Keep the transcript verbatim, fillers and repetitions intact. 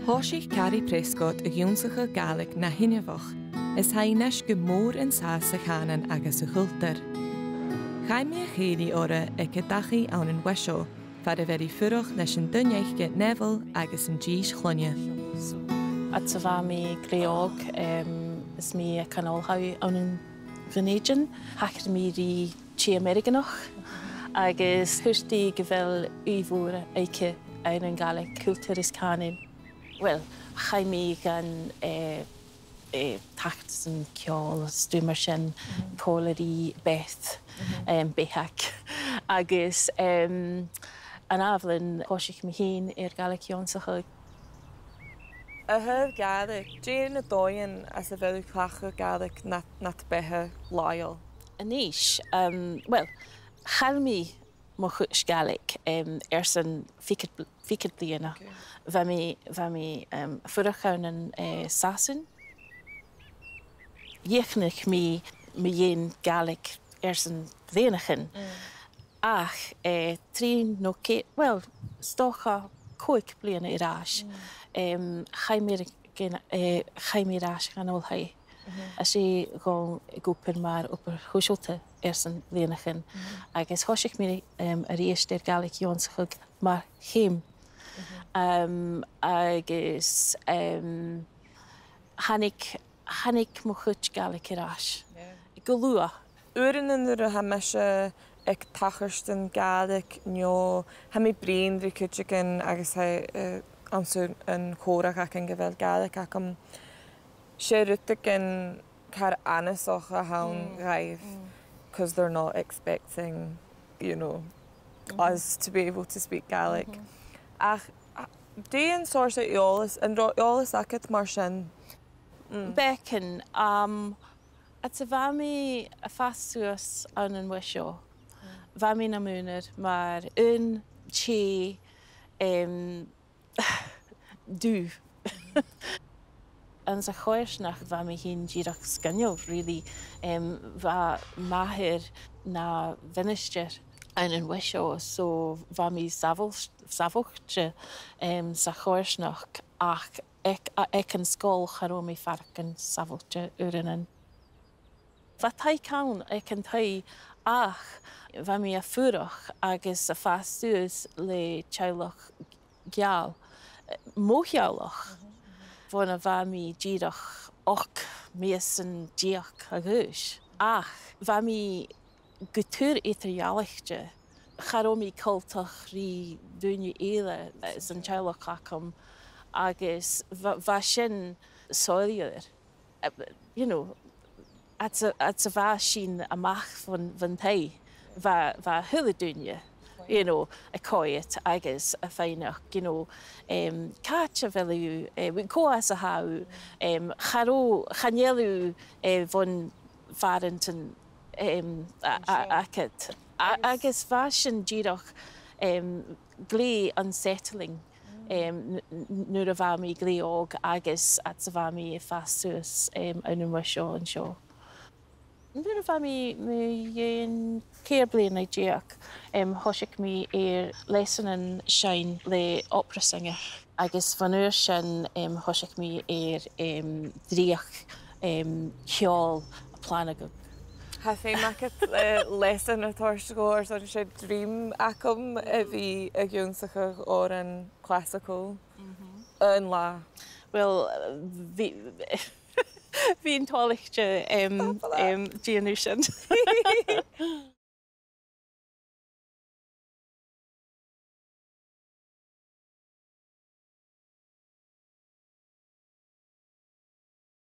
Thòisich Carrie Prescott ag ionnsachadh Gàidhlig na h-inbheach, is tha i a-nis gu mòr an sàs sa chànan agus sa chultar. Chaidh mi a chèilidh oirre aig an dachaigh ann an Wiseo, far a bheir i fuireach leis an duine aice, Neville, agus an dithis chloinne. Fhad 's a bha mi glè òg, em, is mi aig an oilthigh ann an Dhùn Èideann, thachair mi ri tè Ameireaganach, agus thuirt i gu bheil ùidh mhòr aice ann an Gàidhlig, cultar is cànan. Well, chaidh mi gun, eh, eh, tachartasan ceòl, stuth mar sin, còmhla ri Beth, em, Beathag. Agus, em, an ath bhliadhna, thòisich mi fhìn air Gàidhlig ionnsachadh. A thaobh Gàidhlig, dè na dòighean anns a bheil thu a' cleachdadh Gàidhlig nad, nad beatha làitheil? A-nis, em, well, chaill mi mo chuid Gàidhlig, em, airson fichead bl-, fichead bliadhna. Ok. Bha mi, bha mi, em, a' fuireach ann an, eh, Sasainn. Dhìochuimhnich mi mu dheidhinn Gàidhlig airson bliadhnaichean. Mm. Ach, eh, trì no ceithir, well, 's dòcha còig bliadhna air ais, mm, em, chaidh mi air gin-, eh, chaidh mi air ais dhan oilthigh. Mhm. Às dèidh dhomh a bhith ag obair mar obair shòisealta airson bliadhnaichean. Mhm. Agus thòisich mi, em, a-rithist air Gàidhlig ionnsachadh mar cheum. Mhm. Em, agus, em, thàinig, thàinig mo chuid Gàidhlig air ais. Yeah. Gu luath. Uaireannan nuair a tha mise aig tachartasan Gàidhlig, no tha mi a' bruidhinn ri cuideigin agus tha, eh, anns an, an còmhradh againn gu bheil Gàidhlig agam, 's e rudeigin car annasach a th' ann, mm, dhaibh, mm, 'cause they're not expecting, you know, mhm, us to be able to speak Gaelic. Mhm. Ach, a, dè an seòrsa eòlas, an robh eòlas agad mar sin? Mm. Beagan, um, fhad 's a bha mi a' fàs suas ann an Wiseo, mm, bha mi nam aonar mar aon tè, em, dubh. Anns a' choimhearsnachd bha mi fhìn dìreach sgoinneil, really. Em, bha m' athair na mhinistear ann an Wiseo, so bha mi sàbhailt-, sàbhailte, em, sa choimhearsnachd, ach aig, a, aig an sgoil cha robh mi a' faireachdainn sàbhailte uaireannan. Bha taic ann aig an taigh, ach bha mi a' fuireach agus a' fàs suas le teaghlach geal, eh, mo theaghlach, bhon a bha mi dìreach ochd mìosan deug a dh'aois. Ach bha mi gu tur eadar-dhealaichte. Cha robh mi coltach ri daoine eile, eh, san teaghlach agam, agus bha, bha sin soilleir. Eh, you know, fhad 's a, fhad 's a bha sinn a-mach bhon, bhon taigh, bha, bha a h-uile duine, you know, a' coimhead agus a' faighneachd, you know, em, càit a bheil thu, eh, cò às a tha thu, em, cha robh, chan eil thu, eh, bhon phàrantan, em, a, a, agad. A, agus bha sin dìreach, em, glè unsettling, em, n-, n-, nuair a bha mi glè òg agus fhad 's a bha mi a' fàs suas, em, ann an Wiseo an seo. Nuair a bha mi, mi ceithir bliadhna deug, em, thòisich mi air leasanan seinn le opera singer. Agus bhon uair sin, em, thòisich mi air, em, dreuchd, em, cheòl a' planadh. Tha feum agad, eh, leasan a thoirt dhomh airson 's e dream agam a bhith ag ionnsachadh òrain classical. Mhm. Aon latha. Well, bhi-, bhithinn toilichte, em, em, dèanamh sin.